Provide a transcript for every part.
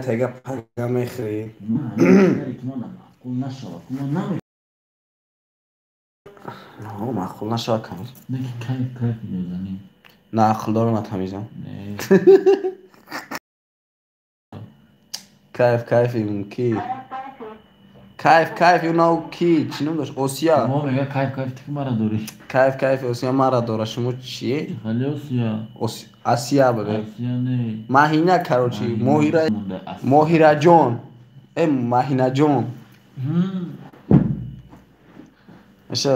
Тега пага мехӯрӣ. Маъқул нашавад кам. На ақлдоро натамизам. Кайф кайфи ки. Кайф кайф you know ки чӣ ном дошт? Осия. Кайф кайф ту мара дорӣ. Кайф кайф Осия мара дора. Шумо чие? Хали Осия. Асия бре. Асия не. Маҳина короче, Моҳира Моҳираҷон. Э Маҳинаҷон. Аша.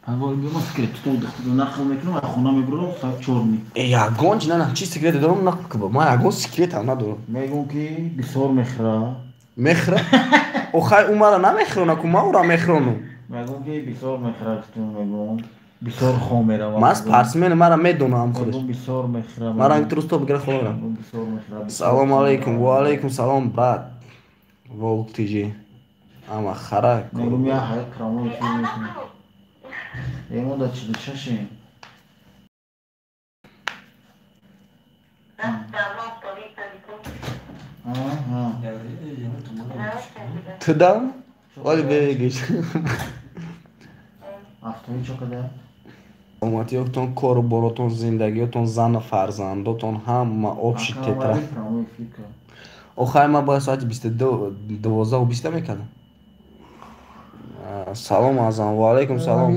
Мо секрет ту нақл мекунам, хона мебурам, соат 4 ни. Э ягон чи на чи секрет дорам нақл кун. Ман ягон секретам надорам. Мегӯм ки бисёр мехӯра. Мехӯра? Охай ӯ мара намехӯрона ку ман ӯра мехӯронам. Мегӯм ки бисёр мехӯра, мегӯм. Бисёр хом меравам. Ман спортсмен мара медонам худаш. Бисёр мехӯра. Мара трусто бигира хона. Бисёр мехӯра. Салом алейкум. Ва алейкум салом брат. Волк ТЖ. Ама хара. Мегӯм я ҳай крамо мекунам. Емо да 46. Тудам? Оли бегиш. Автои чо када? Саломатиётон, кору боротон, зиндагиётон, зану фарзандотон ҳама общий тетра. Охай ман бояд соати 22:20 мекардам. Салом Азам, ва алейкум салом.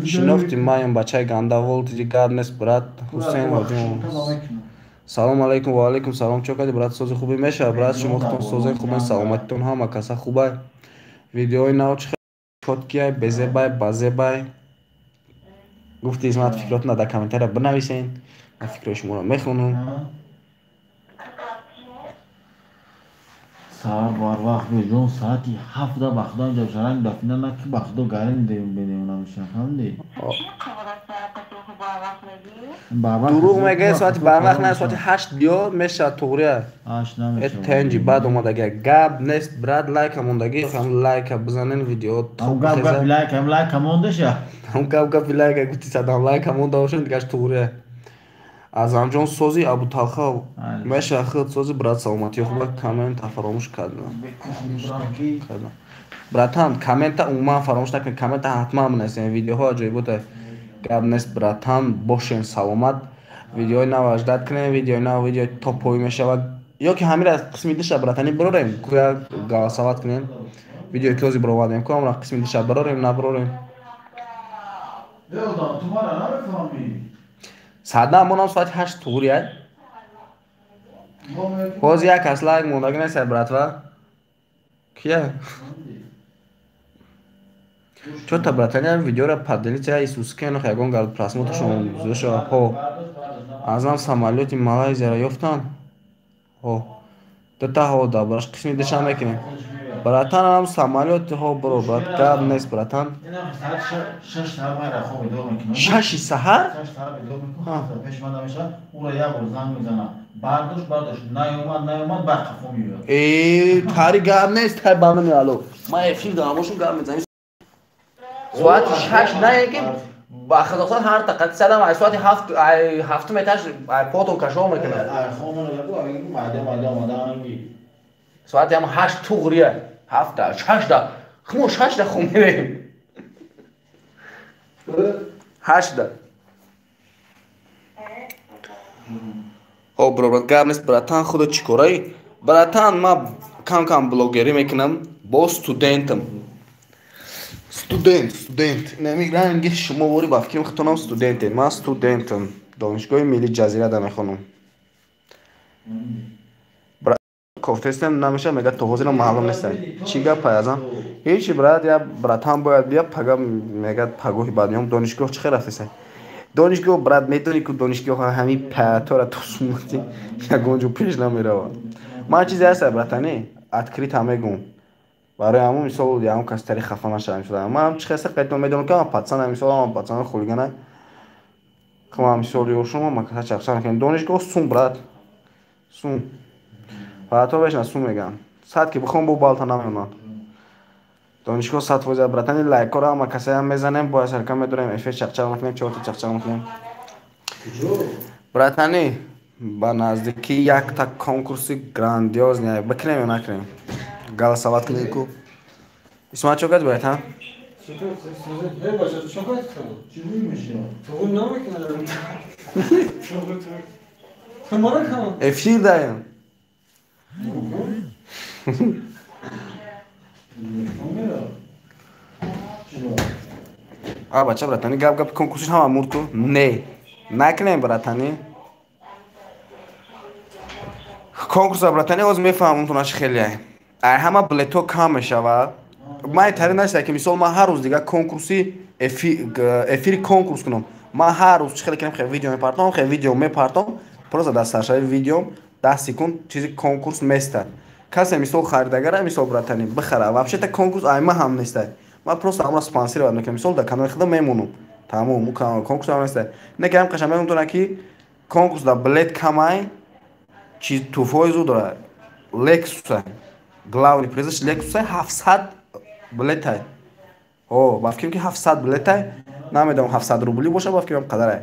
Шинохти маем бачаи ганда волтиҷи гап нест брат Ҳусейн Ҳоҷимов. Салом алейкум, ва алейкум салом. Чо кади брат, сози хубе мешавад брат? Шумо худтон созен хубен, саломатитон ҳама каса хубай. Видеои нав чӣ чоткиай, безебай, базебай. Гуфти Исмат фикротона дар комментария бинависен. Ман фикрҳои шуморо мехонам. Саҳар барвақт беҷон, соати 7 ба худо инҷа шаранг дафина на ки ба худо гарин бедем намешам, фаҳмидӣ? Дурӯғ мегӯяд, соати барвақт на, соати 8 биё мешавад туғрия. 8 намешавад. Тенҷи баъд омадагия. Гап нест брат, лайка мондагӣ, ҳам лайка бизанен видео топ. Гап гап лайк, ҳам лайка мондаша. Ҳам гап гап лайка гуфти садам лайка монда бошад, дигаш туғрия. Азамҷон сози Абуталха меша худ сози брат, саломатии хуба. Коммента фаромӯш кардам. Братан, коммента умуман фаромӯш накунед, коммента ҳатман бинависед. Видеоҳо аҷоибота. Гап нест братан, бошен саломат. Видеои нав аждад кунем, видеои нав видеои топовӣ мешавад. Ё ки ҳамира қисми диша братани бирорем, гӯя голосоват кунем. Видеое ки ҳозир баровардем, ку ҳамра қисми диша бирорем, набирорем. Ту мара намефаҳмӣ. Садам монам соати 8 туғри ай. Ҳозир як кас лайк мондагӣ нест братва. Кия? Чо-то братани видеоро поделиться Иисус кен ягон гал просмотршон зиёд шава. Ҳо. Азам самолёти Малайзияро ёфтан. Ҳо. Дута ҳо да бараш қисми диша мекунем. Братан ам самолёт ҳо бро брат, гап нест братан. 6 саҳар? Э, тари гап нест, тай ба ман алло. Ман эфир дорам, бошум гап мезанем. Соати 6 на ки ба Қазоқистон ҳар тақат садам ай соати 7 ай 7 меташ ай потон кашол мекунад. Соати ҳам 8 туғрия, 7 6 хмо 6 хом мерем. 8. О, бро, гап нест братан, худо чӣ кораи? Братан, ман кам-кам блогерӣ мекунам, бо студентам. Студент, студент. Намегӯям шумо вори ба фикрам худтонам студентед. Ман студентам. Донишгоҳи милли Ҷазира мехонам. Кофтестем намеша, мега то ҳозира маълум нестам. Чӣ гап азам? Ҳеҷ брат, я братан бояд бия пага мега пагоҳи баъд меом донишгоҳ чӣ хел рафтеса? Донишгоҳ брат медонӣ ку донишгоҳ ҳами паятора то сумати ягон ҷо пеш намеравад. Ман чизе ҳаста братани, открыто мегӯм. Барои ҳамун мисол ягон кас тари хафа нашавам мисол. Ман чӣ хеста қайтон медонам ки ман пацан мисол ман пацан хулигана. Ман мисол ёшум ман каса чақчақ накунам. Донишгоҳ сум брат. Сум. Фаато бешна сум меган. Сад ки бихон бо балта намемонад. Донишгоҳ 100% братани лайкора ҳама касаям мезанем, бояд сарка медорем, эфир чақчақ мекунем, чорта чақчақ мекунем. Братани, Ба наздикӣ якта конкурси грандиозный бикунем ё накунем? Голосовать кунем ку. Исмоил чо гад бояд, ҳа? Эфир даем. А бача братани гап гап конкурсиш ҳама мурд ку? Не. Накунем братани. Конкурса братани оз мефаҳмам тунаш хеле. Ай ҳама билетҳо кам мешавад. Ман тари наста ки мисол ман ҳар рӯз дигар конкурси эфири конкурс кунам. Ман ҳар рӯз чӣ хеле кунам, хеле видео мепартом, хеле видео мепартом, просто дар саршави видеом 10 секунд чизи конкурс местад. Касе мисол харидагара мисол братани бихара. Вообще-то конкурс ай ма ҳам нестай. Ман просто ҳамра спонсировать мекунам. Мисол дар канали худам мемонам. Тамом, у конкурс ҳам нестай. Не ки ҳам қашан мемонтона ки конкурс дар билет камай, чиз туҳфаҳои зуд дорад. Lexus. Главный призаш Lexus 700 билетай. О, ба фикрам ки 700 билетай. Намедонам 700 рубли боша, ба фикрам қадарай.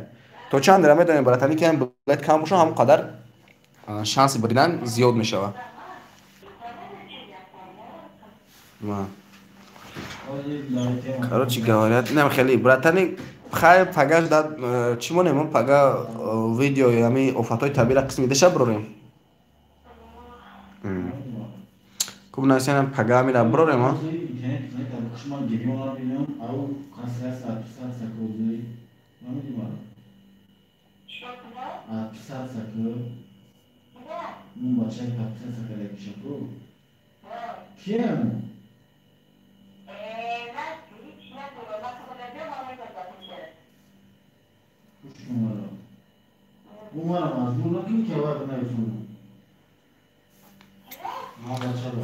То чанд дира медонем братани ки ҳам билет кам боша, ҳам қадар шанси буридан зиёд мешавад. Короче говоря, нам хеле братани хай пагаш да чӣ монем, пага видео ами офатҳои табиира қисми деша брорем. Куб насиям пага амира брорем, а?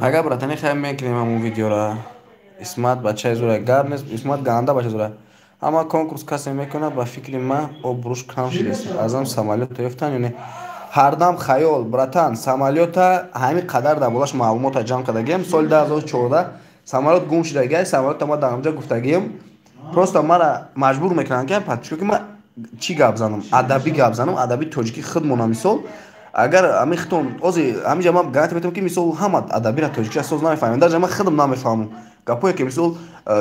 Ага братани хай мекунем ҳамун видеора. Исмат бачаи зура гап нест, Исмат ганда бачаи зура. Ама конкурс касе мекунад, ба фикри ман обрӯш кам шудааст. Азам самолёт ёфтан ё не? Ҳардам хаёл, братан, самолёта ҳамин қадар дар болаш маълумота ҷамъ кардагием. Соли 2014 самолёт гум шудагиай, самолёта ма дар ҳамҷа гуфтагием. Просто мара маҷбур мекунанд ки подписчико ки ман чӣ гап занам, адабӣ гап занам, адаби тоҷикӣ худмона мисол. Агар ҳамин хитон ози ҳаминҷа ман гарантия метавонам ки мисол ҳама адабиро тоҷикиша соз намефаҳмем. Даже ман худам намефаҳмам. Гапое ки мисол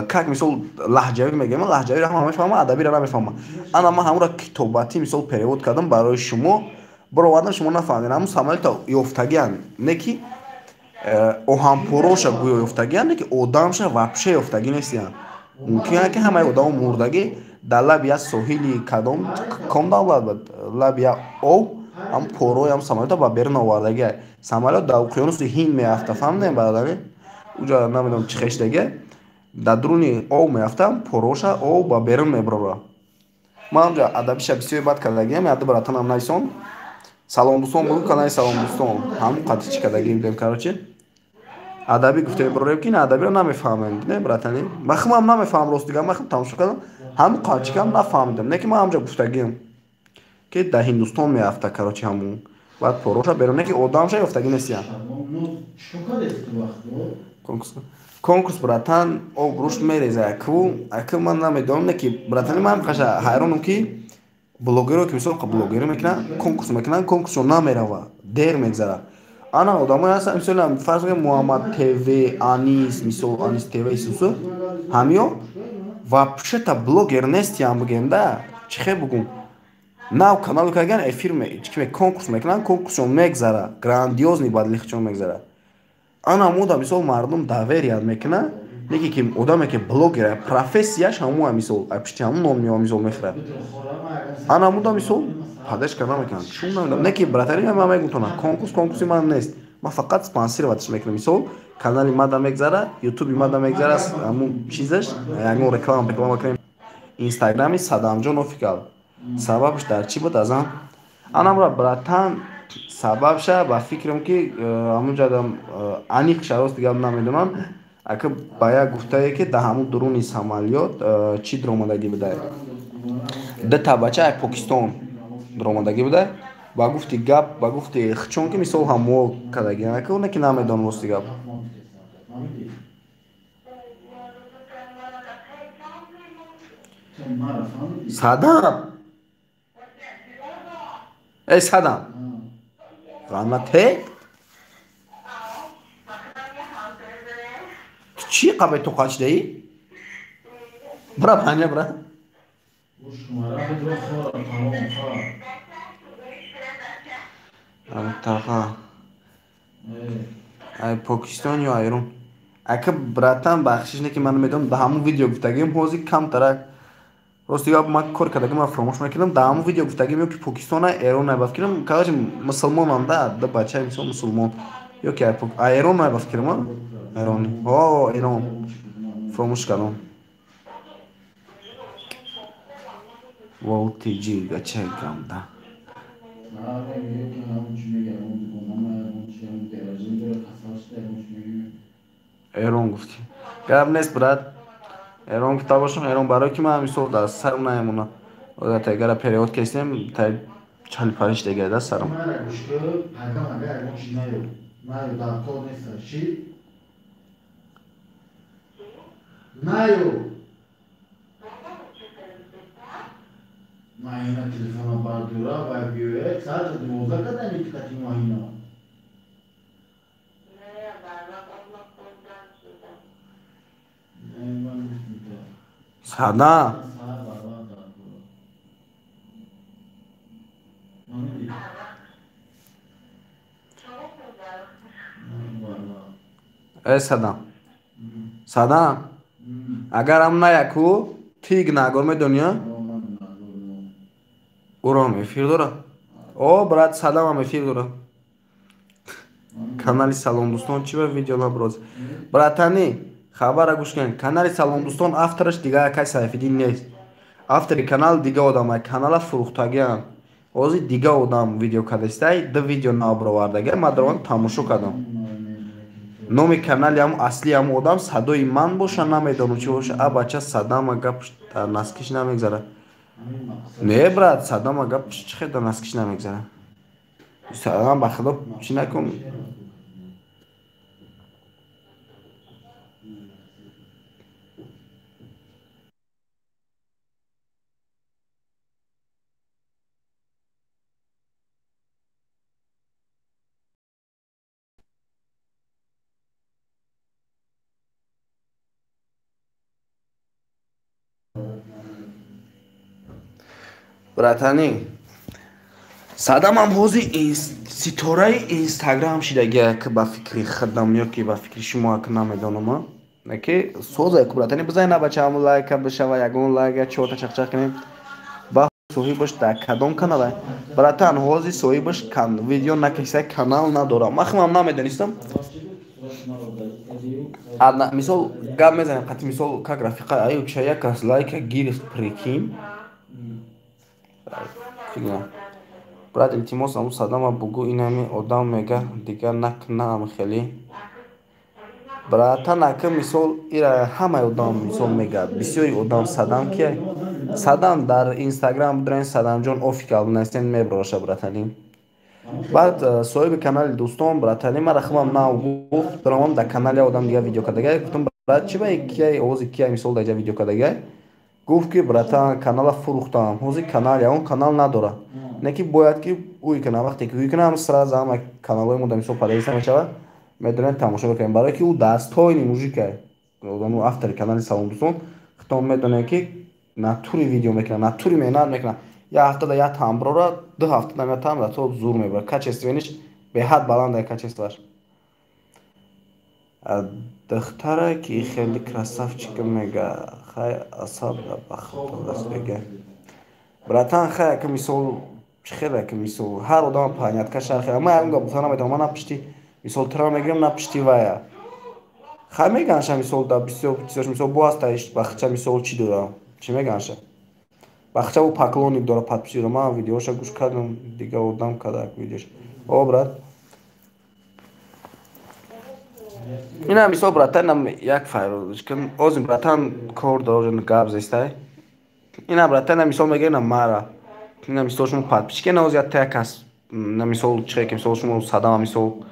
как мисол лаҳҷавӣ мегӯям, ман лаҳҷавиро ҳама мефаҳмам, адабиро намефаҳмам. Ана ман ҳамонро китобатӣ мисол перевод кардам барои шумо, баровардам, шумо нафаҳмидед. Ҳамун самолёта ёфтагианд, не ки оҳанпороша гӯё ёфтагианд, не ки одамша вообще ёфтагӣ нестиянд. Мумкин ки ҳамаи одамо мурдагӣ дар лаби як соҳили кадом ком давлат буд, лаби як об, ҳам порои ҳам самолёта ба берун овардагиай. Самолёт дар уқёнуси Ҳинд меафта, фаҳмидем бародарӣ? Уҷа намедонам чӣ хештаге, дар дуруни об меафта, пороша об ба берун мебарора. Ман ҳамҷа адабиша бисёр бад кардагиам, яду братанам найсон. Салом дӯстон бугу канали Салом дӯстон. Ҳамун қати чӣ кардагӣ будем, короче. Адабӣ гуфтем барорем ки адабиро намефаҳмем, не братани? Ман худам намефаҳмам, рост дигар, ман худам тамошо кардам, ҳамун қачикам нафаҳмидам. Не ки ман ҳамҷа гуфтагиам ки дар Ҳиндустон меафта, короче, ҳамун. Баъд пороша берун, не ки одамша ёфтагӣ нестиян. Конкурс братан обрӯш мереза аку, аку ман намедонам, не ки братани ман қаша ҳайронам ки блогеро ки мисол блогерӣ мекунанд, конкурс мекунанд, конкурсшон намерава, дер мегзара. Ана одамое ҳастанд, мисол фарз кунем Муҳаммад ТВ, Анис, мисол Анис ТВ Исусу, ҳамиё вообще-то блогер нестиям бигем да, чӣ хел бугум? Нав канал кардаган эфир конкурс мекунанд, конкурсшон мегзара, грандиозный бадлихчон мегзара. Ана мода мисол мардум доверият мекунад, неки ки одаме ки блогер, профессияш ҳамуа мисол, пишти ҳамун ном мео мисол мехӯрад. Ана мода мисол поддержка намекунанд. Чун намедонам, не ки братари ман мегӯм тона, конкурс конкурси ман нест. Ман фақат спонсироватьш мекунам. Мисол канали мада мегзара, ютуби мада мегзара, ҳамун чизаш, ягон реклама кунем. Инстаграми Садамҷон офикал. Сабабш дар чӣ буд азам? Анамра братан сабабша ба фикрам ки ҳамунҷа аниқ шарост дигар намедонам. Ака ба як гуфтае ки дар ҳамун дуруни самолёт чӣ даромадагӣ буда? Ду бача ай Покистон даромадагӣ буда. Ба гуфти гап, ба гуфти хчон ки мисол ҳамо кардагӣ. Ака оне ки намедонам рости гап. Садам! Эй Садам! Ғамна те? Чӣ қабай тоқат шидаӣ? Бира панҷа бира. Таха. Ай Покистон ё Айрон? Ака братан, бахшиш не ки ман медонам, да ҳамун видео гуфтагим, ҳозир камтарак рости гап ман кор кардагим, ман фаромӯш мекардам, да ҳамун видео гуфтагим ё ки Покистона, Эрон ба фикрам, короче мусулмонам да, да бачаи мисол мусулмон ё ки Эрон ба фикрам, Эрон. О, Эрон. Фаромӯш кардам. Волтиҷи гача гамда. Эрон гуфтӣ. Гап нест, брат. Эрон гуфта бошам, Эрон барои ки ман мисол дар сарам намемонам. Одат агара перевод кестем, тай чали париш дега да сарам. Маҳина телефона бардора ва биёяд, соати 12 кадами тикати маҳина. Сада. Э Сада. Сада. Агарам наяку, тиг нагор медонӣ? Урам эфир дора. О, брат, Садамам эфир дора. Канали Салом дӯстон чӣ ба видео наброз? Братани, хабара гӯш кунед. Канали Салом дӯстон автораш дига якай Сайфиддин нест. Автори канал дига одамай, канала фурӯхтагиам. Ҳозир дига одам видео кардастай, ду видео набровардага, ман дарон тамошо кардам. Номи канали ҳамун асли ҳамун одам садои ман боша, намедонам чӣ боша. А бача Садама гап дар наскиш намегзара. Не, брат, Садама гап чӣ хел дар наскиш намегзара? Садам ба худо чӣ накун. Братани, Садамам ҳозир ситораи Инстаграм шидагия, ки ба фикри худам ё ки ба фикри шумо ак намедонам, ки соза ку братани, бизани на бача ҳамун лайка бишава, ягон лайка чорта чақчақ кунем. Ба соҳибаш дар кадом канала? Братан, ҳозир соҳибаш видео накиса, канал надорам. Ман худам намедонистам. Мисол гап мезанем қати мисол как рафиқа аю ча як кас лайка гирифт, прикинь. Брат, илтимос, аму Садама бугӯ, инами одам мега дигар накна хеле. Братан, ака мисол ира ҳамаи одам мисол мега, бисёри одам Садам кия? Садам дар Инстаграм будрен Садамҷон офикал бинасен меброша, братани. Баъд соҳиби канали дӯстон, братани, мара худам нав гуфт, даромам дар канали одам дига видео кардагай, гуфтам брат, чӣ ба кияй овози кияй мисол дар ҷа видео кардагай? Гуфт ки братан, канала фурӯхтам, ҳозир канал ягон канал надора. Не ки бояд ки ӯй кунам, вақте ки ӯй кунам, сразу ҳама каналҳои мо дар мисол падаиса мешавад, медонем тамошо мекунем, барое ки ӯ дастҳои мужикай. Одаму автори канали Салом дӯстон, худтон медонем ки натури видео мекунад, натури меҳнат мекунад. Як ҳафтада як тамброра, ду ҳафтада як тамбра то зур мебарад. Качествениш беҳад баланда качестваш. Духтара ки хеле красавчика мега, хай асаб да ба худо даст мега. Братан, хай ака мисол чӣ хеле ака мисол ҳар одам понятка шархи. Ман ягон гап гуфта наметавонам, ман на пишти мисол тира мегирам, на пишти вая. Хай меганша мисол да бисёр чизош мисол бо аста бахча мисол чӣ дорам? Чӣ меганша? Бахча бо поклонник дора, подписчик дора. Ман видеоша гӯш кардам, дига одам када видеош. О, брат. Ина мисол братан як файродиш кун. Озим братан кор дорен гап зестай. Ина братан мисол мега ина мара. Ина мисол шумо подписчик на оз як кас на мисол чӣ ки мисол шумо Садама мисол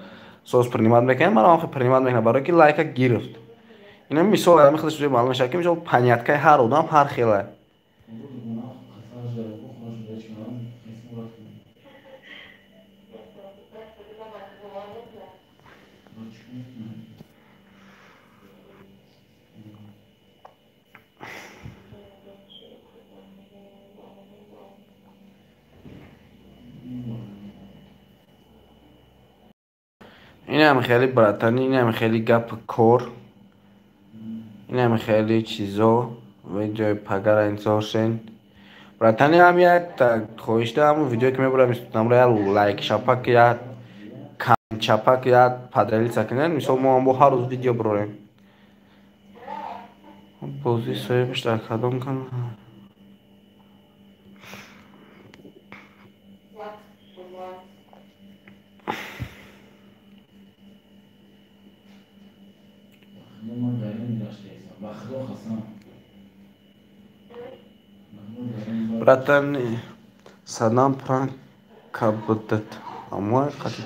соз принимат мекунад, мара охи принимат мекунад, барои ки лайка гирифт. Ина мисол ами худаш маълум мешавад ки мисол поняткаи ҳар одам ҳар хела. Инам хеле братани, инам хеле гап кор, инам хеле чизо. Видеои пагара интизор шен. Братани, ҳам як хоҳиш дорам, видеое ки мебурам, намра як лайк шапак, як чапак, як поделиться кунед. Мисол, мо ҳам бо ҳар рӯз видео бурорем. Бозӣ соҳибаш дар кадом канал? Братан, Садам пранк кабудат. Амой қати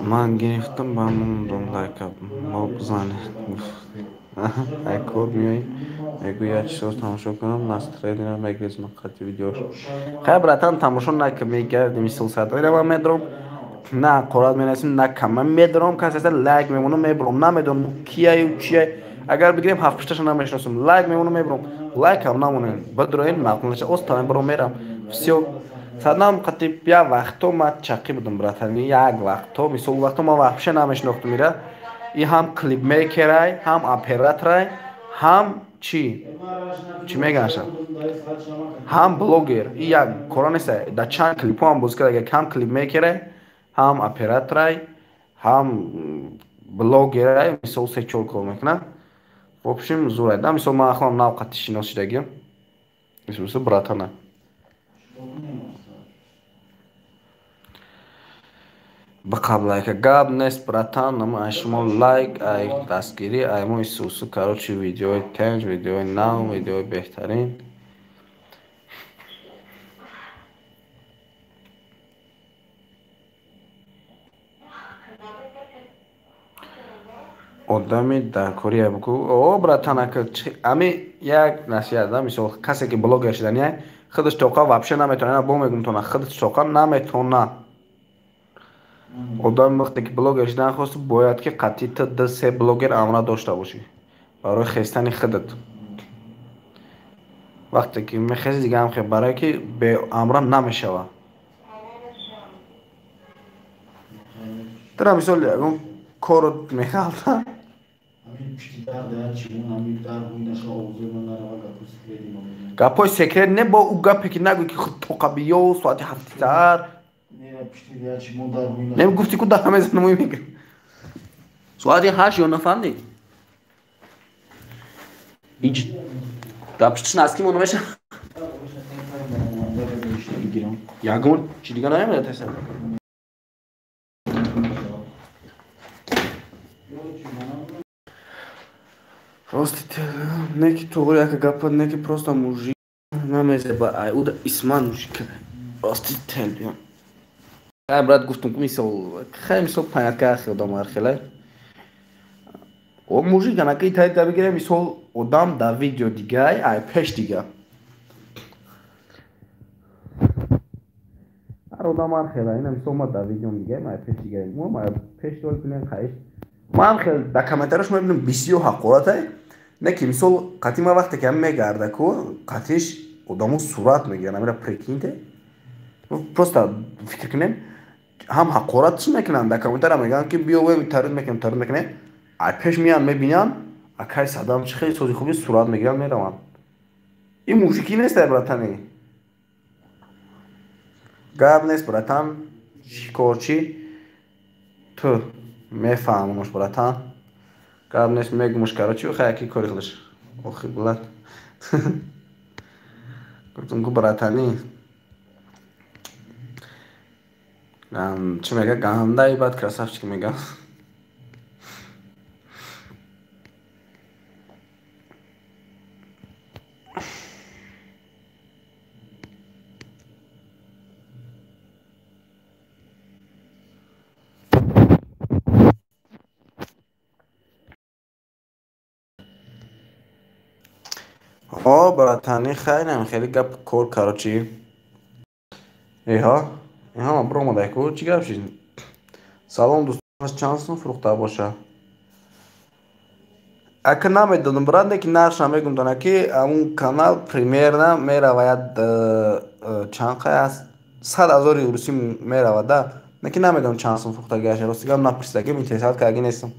ман гирифтам, ба мондум лайка мо бизанед. Ай кор меои, мегӯ як чизо тамошо кунам, настроение мегирезм қати видеош. Хай, братан, тамошо нака, мегардим мисол сад. Ина ман медорам, на ҳақорат менависем, на кам. Ман медорам, касе аста лайк мемонам, мебурам. Намедонам кияю чия. Агар бигирем, ҳафт пушташа намешиносам. Лайк мемонам, мебурам. Лайк ҳам намонем. Бидроен маъқул наша. Оз тамом бурам, мерам. Всё. Садам қати як вақто ман чақӣ будам, братан. Як вақто, мисол, вақто ман вообще намешинохтам ира. И ҳам клипмейкерай, ҳам операторай, ҳам чӣ? Чӣ мегаша? Ҳам блогер. И як кора нест. Да чанд клипҳо ҳам бозӣ карда, ҳам клипмейкерай, ҳам операторай, ҳам блогерай, мисол, се чор кор мекунад. В общем, зурай. Да, мисол, ман ахлам нав қати шинос шидагим. Мисол, братана. Ба қабл лайка гап нест, братан, ама ай шумо лайк, ай дастгирӣ, ай мо исусу, короче, видеои тенҷ, видеои нав, видеои беҳтарин. Одами дар кори бугӯ. О, братан, ака, ами як насиҳат, да, мисол, касе ки блогер шудани, худаш тоқа вообще наметавона, ина бо мегум тона, худаш тоқа наметавона. Одам вақте ки блогер шудан хост, бояд ки қатъи ту ду се блогер амра дошта бошӣ барои хестани худат. Вақте ки мехези, дига ҳам хе, барое ки бе амра намешава. Тура мисол ягон корот мехалта. Гапҳои секрет не, бо ӯ гапе ки нагӯй ки худ тоқа биё соати ҳафти саҳар. Не гуфти ку дар мезанам, мегирам. Соати 8 ё нафаҳмдӣ? Иҷ дар пуштиш наски мо намеша. Ягон чи дига намемеда теса. Рости не ки тоғри яка гапа, не ки просто мужик намезеба, ай уда исман мужик. Рости телбиям. Хай, брат, гуфтум, мисол, хай, мисол, понятка хел одам ҳар. О, мужик анаки тай да бигирем, мисол, одам да видео дигай, ай пеш дига. Ҳар одам ҳар хела, ина мисол ма да видеом дигай, ай пеш дигай. Мо ма пеш дол кунем хайш. Ман хел да комментариаш мебинам бисёр ҳақоратай. Не ки мисол қати ма вақте ки ҳам мегарда ку, қатиш одамо сурат мегиранд, амира прикиньте. Просто фикр кунем, ҳам ҳақорат чӣ мекунанд, дар комментария мегӯянд ки биё вем тарид мекунем, тарид мекунем. Ай пеш меянд, мебинанд, акай Садам чӣ хеле сози хуби, сурат мегиранд, мераванд. Ин мужикӣ нест, ай братани. Гап нест, братан, чӣ кор чӣ? Ту мефаҳмонаш, братан. Гап нест, мегумуш, короче, хай яки кори худаш. Охи блат. Гуфтам ку, братани. Чӣ мега? Гандаи бад красавчик мега. О, братани, хайнам хеле гап кор, короче. Эҳа, эҳа, ман биромадай ку, чӣ гап шид? Салом, дӯстон, чанд сум фурӯхта боша? Ака намедонам, брат, не ки нархша мегум дона ки ҳамун канал примерно меравад чанд қай аст? 100 000 русӣ меравад, да? Не ки намедонам чанд сум фурӯхтагиаш, рости гап напурсидагим, интересат кардаги нестам.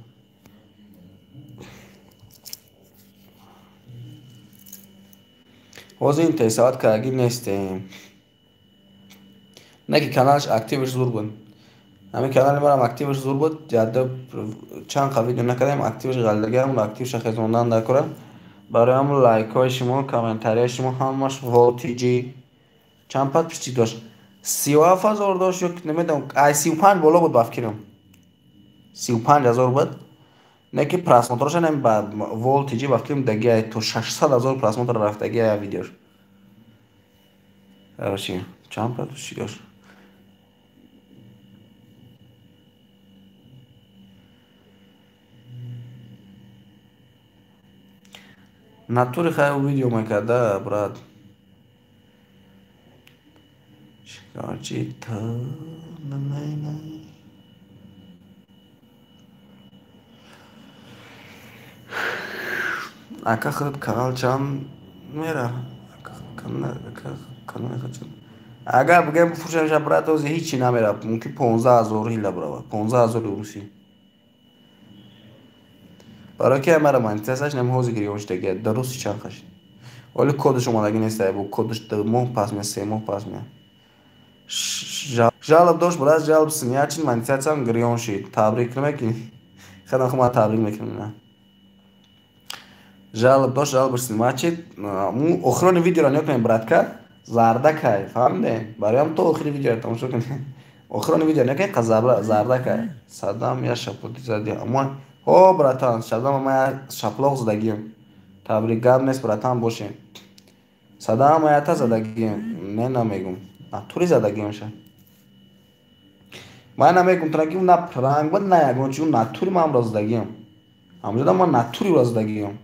Ҳозир интересоват кардаги нестем. Не ки каналаш активаш зур буд. Ҳамин канали марам активаш зур буд, яда чанд қа видео накардем, активаш ғалдаги, ҳамун активша хезондан даркора. Барои ҳамун лайкҳои шумо, комментарияи шумо ҳамаш волтиҷи. Чанд подписчик дошт? 37 000 дошт ё намедонам, ай 35 боло буд ба фикрам. 35 000 буд. Не ки просмотроша нем ба волтиҷи ба фикрам даги ай то 600 000 просмотр рафтаги ай видеош. Короче, чанд подписчик дошт? Натури хай видео мекарда, брат. Шикорчи та на на на. Ака худ канал чанд мера? Ака канал чанд? Агар бигӯем бифурӯшамша, брат, ҳозир ҳичи намера. Мумкин 15 000 ҳила бирава. 15 000 русӣ. Барои ки мара монетизатсияш нем ҳозир гирён шудаги. Дар русӣ чанд қашид. Оли кодаш омадаги нест, бо кодаш 2 моҳ пас меяд, 3 моҳ пас меяд. Жалоб дошт, брат, жалоб синячин, монетизатсиям гирён шид. Табрик намекунӣ? Хеле хуб, ман табрик мекунам. Жалоб дошт, жалобаш снимачид. Охирони видеоро нигоҳ кунед, братка. Зардакай, фаҳмидем? Барои то охири видеоро тамошо кунед. Охирони видео нигоҳ кунед, зардакай. Садам я шапоти зади. Аммо ҳо, братан, садам ма я шаплоқ задагием. Табрик, гап нест, братан, бошем. Садам ма ята задагием. Не, намегум. Натури задагием ша. Ман намегум, траки на пранк буд, на ягон чи, натури ман задагием. Ҳамҷода ман натури ӯро задагием.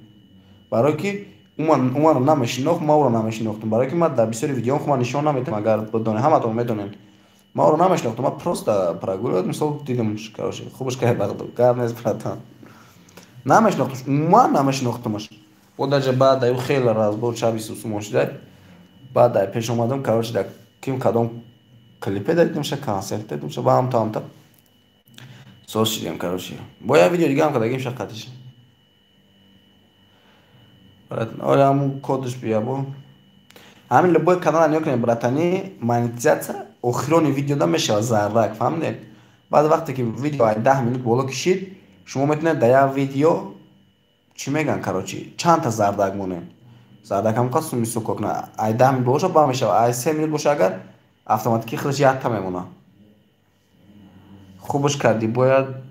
Барои ки ӯ маро намешинохт, ман ӯро намешинохтам. Барои ки ман дар бисёри видеоам худ ман нишон наметам, агар бидонед, ҳаматон медонед. Ман ӯро намешинохтам, ман просто прогуливать, мисол дидам, короче, хубаш кай гап нест, братан. Намешинохтамш, умуман намешинохтамаш. Бо даже баъд аю хеле разбор шаби сусумон шуда. Баъд ай пеш омадам, короче, дар ким кадом клипе дидамша, консерт дидамша, ба ҳамта ҳамта соз шидем, короче. Бо як видео дига ҳам кардагим шақатиш. Оля ҳамун кодаш бия бо. Ҳамин любой канала нигоҳ кунед, братани, монетизатсия охирони видеода мешавад зардак, фаҳмидед? Баъд вақте ки видео ай 10 минут боло кишид, шумо метавонед дар як видео чӣ мегӯянд, короче, чандта зардак монед. Зардак ҳам қад суми сукок кунад. Ай 10 минут боло ба мешавад, ай 3 минут боша агар автоматики худаш якта мемонад. Хубаш кардӣ, бояд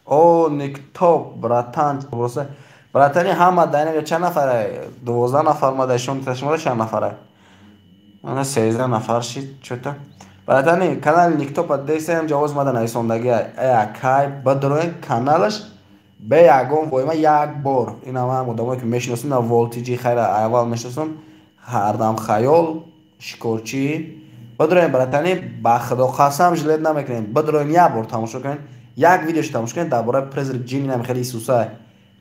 о никтоп, братан, братани, ҳама дар ин чанд нафара? 12 нафар ма дар шумо чанд нафара? Ана 13 нафар шид чота. Братани, канали Никтопа десем ҷавоз мада нависондаги. Ай бадроен каналаш бе ягон воима як бор. Ина ман одамое ки мешиносам, на волтиҷи хайра аввал мешиносам, ҳардам хаёл, шикорчӣ. Бадроен, братани, ба худо қасам, жалеть намекунем. Бадроен, як бор тамошо кунед, як видеошо тамошо кунед дар бораи призрак ҷини нам хеле Исуса.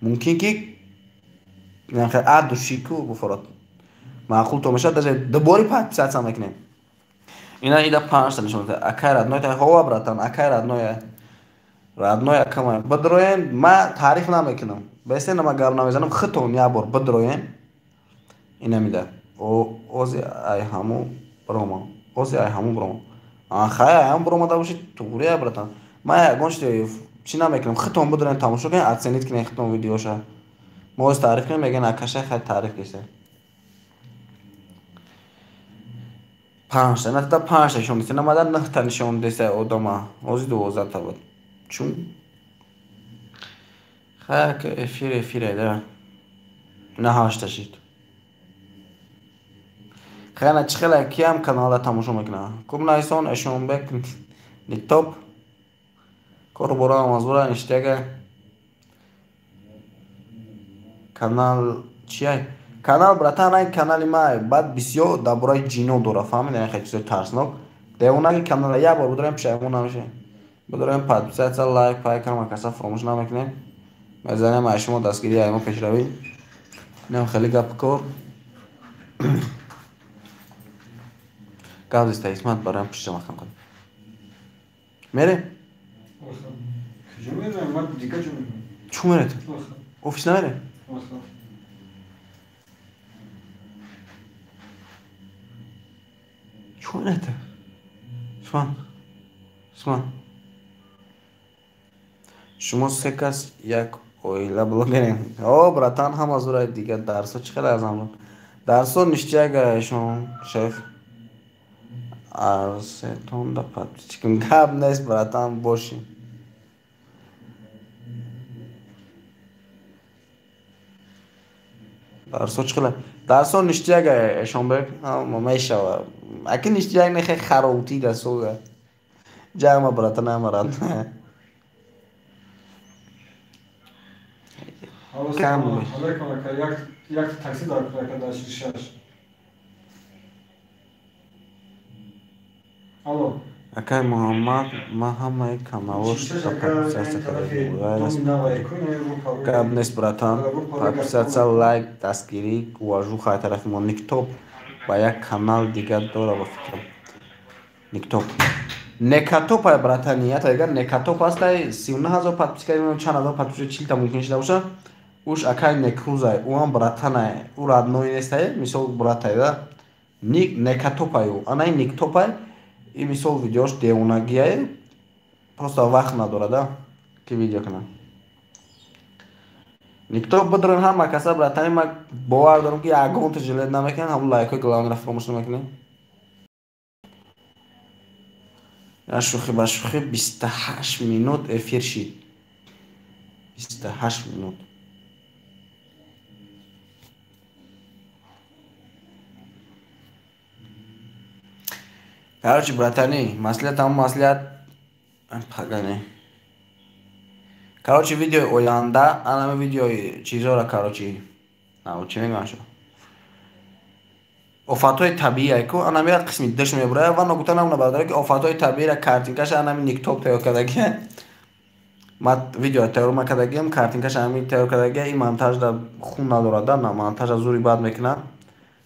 Мумкин ки нам хеле от души ку буфорад. Маъқул то мешавад, даже дубори подписаться мекунем. Ина ида панҷта нишон медиҳад. Акай родной та ҳова, братан, акай родной. Родной акама. Бидроен, ма таъриф намекунам. Бесена ма гап намезанам, худтон як бор бидроен. Ина мида. Ози ай ҳаму брома. Ози ай ҳаму брома. Хай ай ҳаму бромада бошед, туғри, братан. Ма ягон чӣ намекунам. Худтон бидроен, тамошо кунед, оценить кунед худтон видеоша. Мо ози таъриф кунем, мегӯянд акаша хай таъриф киста. Панҷта, на панҷта нишон диста, намада нӯҳта нишон диста одама. Ози 12та буд. Чун? Хай эфир эфире да. На ҳашта шид. Хай на чӣ хеле киам канала тамошо мекунад. Куб найсон, Эшонбек, Никтоп. Кору бора мазбура ништяга. Канал чия? Канал, братан, ай канали ма баъд бисёр дар бораи ҷино дора, фаҳмидед, хеле чизои тарснок. Девонаги канала як бор бидорем, пушаймон намешавем. Бидорем, подписаться, лайк, пайк ҳама каса фаромӯш намекунем. Мезанем ай шумо дастгирӣ, ай мо пешравӣ. Инам хеле гапи кор. Гап зиста исмат бароям пушта махкам кун. Мерем? Чӯ меред? Офис намерем? Чӯ меред? Суман. Суман. Шумо се кас як оила блогерем. О, братан, ҳама зура дига дарсо чӣ қадар замон. Дарсо ништяга шон, шеф. Арсетонда подписчикам. Гап нест, братан, боши. Дарсо чӣ қадар? Дарсо ништяга Эшонбек, ҳама мешава. Аки ништяг нехе хароути дасога. Ҷама братан амарат. Кам як такси дар 46. Алло. Акай Муҳаммад, ман ҳамаи каналош подписаться кардагим. Гап нест, братан. Подписаться, лайк, дастгирӣ, уважуха тарафи мо. Никтоп ба як канал дигар дора ба фикрам. Никтоп. Некатоп ай братани, ята дигар Некатоп аст ай 39 000 подписка, чанд ҳазор подписка, 40 та мумкин шуда боша. Уш акай Некрузай, ӯ ҳам братанай, ӯ родной нестай, мисол братай да. Ник Некатопай ӯ, анай Никтопай. И мисол видеош девонагиай, просто вақт надорад, ки видео кунад. Никтоп бидрон ҳама каса, братани, ман бовар дорам, ки ягонта жилет намекунад, ҳамун лайкҳои главныйро фаромӯш намекунед. Я шӯхӣ ба шӯхӣ 28 минут эфир шид. 28 минут. Короче, братани, маслиҳат ҳамун маслиҳат пагане. Короче, видеои оянда, анами видеои чизора, короче, чӣ мегӯям шо? Офатҳои табиӣ айку, анами як қисми диш мебурад ва ногуфта намона, бародаре, ки офатҳои табииро картинкаша анами Никтоп тайёр кардагия. Ман видео тайёр макардагиам, картинкаша ҳами тайёр кардагия, ин монтажда хун надорад, да, на монтажа зури бад мекунад.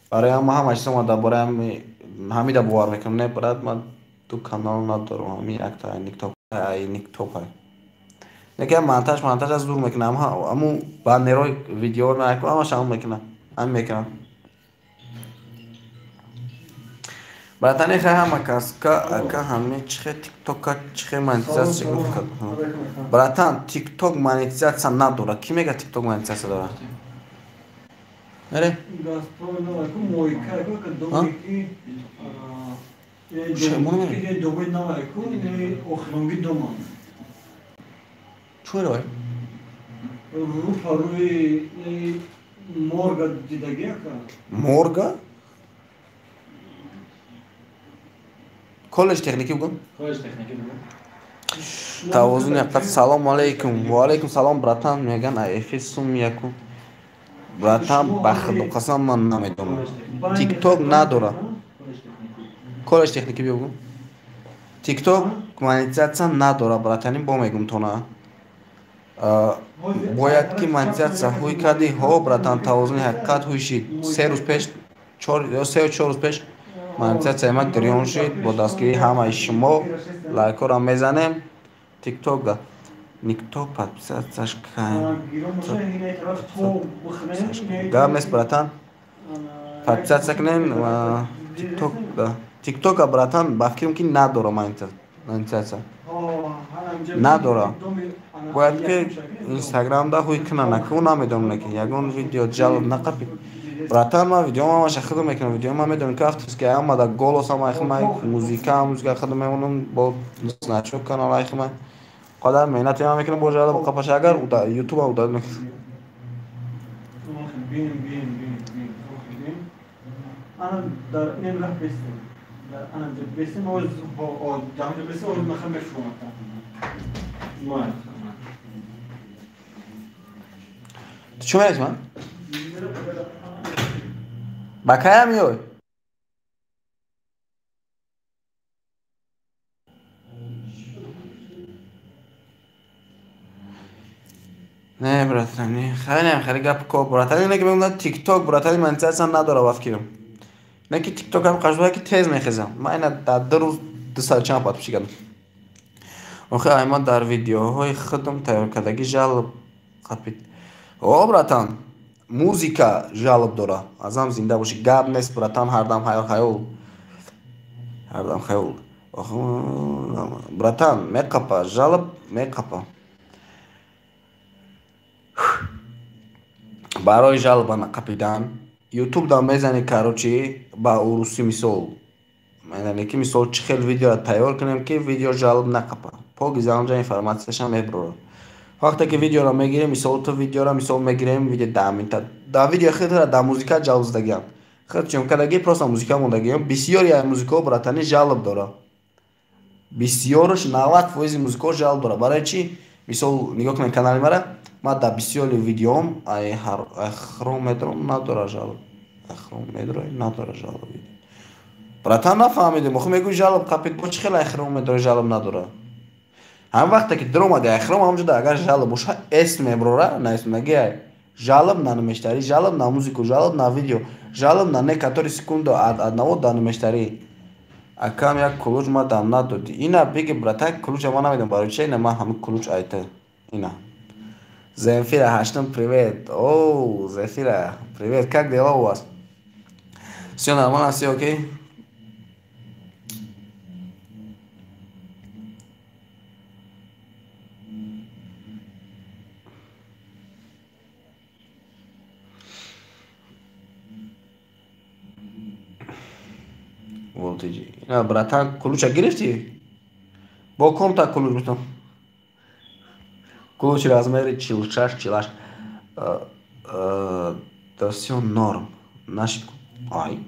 Барои ҳама ҳама чизо ман дар бораи ҳамида бовар мекунам. Не, брат, ман ду канал надорам, ҳами якта Никтоп, ай Никтоп ай. Неки монтаж аз зур мекунам, ҳамун баннерҳои видео наку ҳамаш ҳамун мекунам, ҳамин мекунам. Братани, хай ҳама каска, ака ҳами чихе тиктока чихе монетизатсия гуфт. Братан, тикток монетизатсия надорад. Ки мега тикток монетизатсия дорад? Мере? Чӯ морга? Коллеҷ техникӣ бугун? Тавозун яқат. Салом алейкум. Ва алейкум салом, братан, меган ай эфир сум яку. Братан, ба худо қасам, ман намедонам. Тикток надора. Коллеҷ техникӣ биё бугун. Тикток монетизатсия надора, братани, бо мегум тона. Бояд ки монетизатсия ҳуй кардӣ? Ҳо, братан, тавозуни ҳақиқат ҳуй шид. 3 рӯз пеш, 4 ё 3 ё 4 рӯз пеш монетизатсияи ман гирён шид бо дастгирии ҳамаи шумо. Лайкҳоро мезанем. Тикток да. Никто подписаться гап нест, братан. Подписаться кунем. Тикток да. Тиктока, братан, ба фикрам, ки надора монетизатсия. Надора. Бояд ки Инстаграмда ҳуй кунанд, наку намедонам, ки ягон видео ҷалб нақапи. Братан, ман видео ҳамаша худам мекунам. Видео ман медонам, ки авторский ҳама да голос ҳама айхмай, музыка худам мемонам, бо значок канал айхмай. Қадар меҳнати ман мекунам, бо жалоб қапаша агар ютуба удалить мекунам. Ту чӣ меравӣ ман? Ба кая меёй? Не, братани, хеле хеле гап ко, братани, не ки мегӯям тикток, братани, монетизатсия надора ба фикрам. Не ки тикток ҳам қашбая ки тез мехезам. Ман ина дар 2 рӯз 200 чанд подписчик кардам. Охи ай ман дар видеоҳои худам тайёркардагӣ жалоб қапид. О, братан, музыка жалоб дора. Азам зинда бошӣ, гап нест, братан, ҳардам хаёл. Ҳардам хаёл. Братан, меқапа, жалоб меқапа. Барои жалоба нақапидан ютуб да мезани, короче, ба урусӣ мисол яъне ки мисол чӣ хел видеоро тайёр кунем, ки видео жалоб нақапа. Покиза онҷа информатсияшам мебурад. Вақте ки видеоро мегирем, мисол ту видеоро мисол мегирем, видео 10 минута, дар видео худро дар музыка жалоб задагиам. Худ чун кадаги просто музыка мондагиам. Бисёри аз музыкаҳо, братани, жалоб дора. Бисёрш, 90% музыкаҳо жалоб дора. Барои чӣ? Мисол, нигоҳ кунед канали мара, ман дар бисёри видеоам ай хром медорам, надора жалоб. Хром медорай, надора жалоб. Братан, нафаҳмидем, охи мегӯй жалоб қапид, бо чӣ хел ай хром медорӣ, жалоб надора? Ҳам вақте ки даромади ай хром, ҳамҷода агар жалоб боша, эс меброра, наисмаги ай жалоб на намештари, жалоб на музыку, жалоб на видео, жалоб на некоторые секунду от одного до намештари. Акам, як ключ ма дам надодӣ. Ина биги, братан, ключа ма намедонам барои чи, ина ман ҳамин ключ айта. Ина. Земфира ҳаштум, привет. О, Земфира, привет, как дела у вас? Всё нормально, всё окей? Волтиҷи. Ина, братан, ключа гирифтӣ? Бо комта ключ бутам. Ключ размери 46, 48. Да всё норм. Нашид. Ай.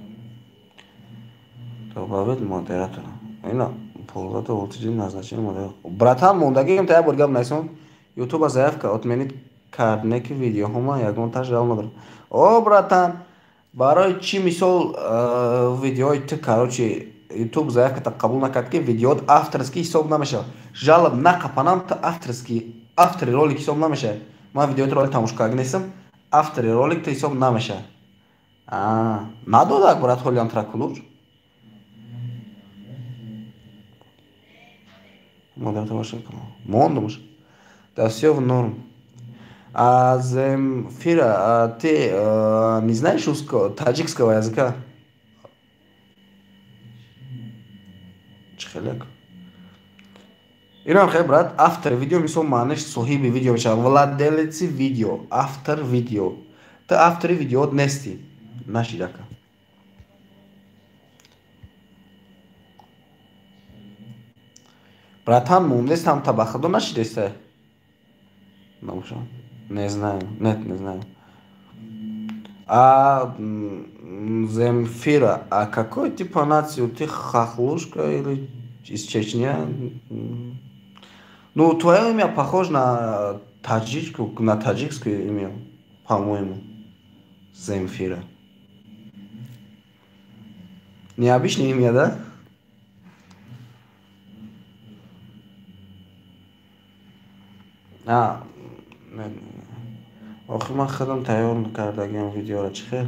Добавить модератора. Ина, пользователь волтиҷи назначение модератор. Братан, мондагием та як бор гап наисон. Ютуба заявка отменить кард, не ки видеоҳома ягонта жалоб надорам. О, братан, барои чӣ мисол видеои ту, короче, ютуб заявката қабул накард, ки видеоот авторский ҳисоб намешавад. Жалоб нақапанам, ту авторский, автори ролик ҳисоб намешавад. Ман видеои ролик тамошо карда нестам, автори ролик ту ҳисоб намешавад. Надодак, брат, ҳолиам тра ключ. Модератор бошад. Мондумш. Да всё в норм. А Земфира, а ты не знаешь русского, таджикского языка? Чихелек. Инам хел, брат, автор видео, мисол, маъниш соҳиби видео мешавад. Владелец видео, автор видео. Ту автори видеоот нестӣ. Нашидака. Братан, мондестам та ба худо нашидеста? Набошам. Не знаю. Нет, не знаю. А Земфира, а какой типа нацию? Ты хохлушка или из Чечня? Ну, твое имя похоже на таджичку, на таджикское имя, по-моему. Земфира. Необычное имя, да? А, охи ман худам тайёр кардагиам видеоро, чӣ хел